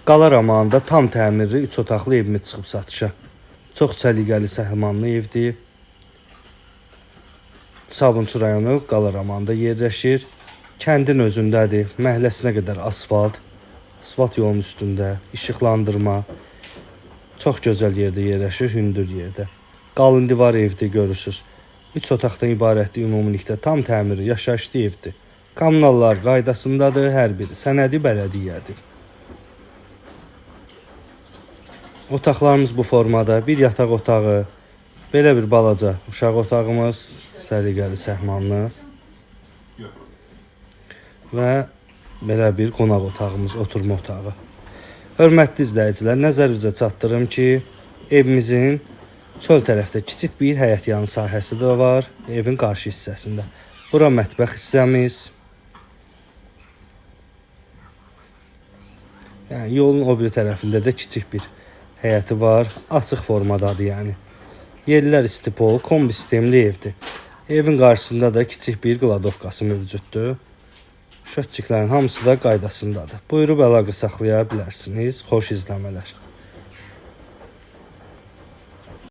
Qala romanında tam təmirli 3 otaqlı evimiz çıxıb satışa. Çox səliqəli, səhmanlı evdir. Sabunçu rayonu Qala romanında yerləşir. Kəndin özündədir. Məhəlləsinə qədər asfalt. Asfalt yolun üstündə, işıqlandırma. Çox gözəl yerdə yerləşir, hündür yerdə. Qalın divar evdir, görürsüz. 3 otaqdan ibarətdir ümumilikdə. Tam təmirli, yaşayışlı evdir. Kommunallar qaydasındadır, hər biri. Sənədi bələdiyyədir. Otaqlarımız bu formada. Bir yataq otağı, belə bir balaca uşaq otağımız, səliqəli, səhmanlı. Və belə bir qonaq otağımız, oturma otağı. Hörmətli izləyicilər, nəzərinizə çatdırım ki, evimizin çöl tərəfdə kiçik bir həyət yanı sahəsi də var, evin qarşı hissəsində. Bura mətbəx hissəmiz. Yəni yolun o biri tərəfində də kiçik bir həyəti var, açıq formadadır yəni. Yerlər istipol, kombi sistemli evdir. Evin qarşısında da kiçik bir qladovkası mövcuddur. Şötçiklərin hamısı da qaydasındadır. Buyurub əlaqə saxlaya bilərsiniz. Xoş izləmələr.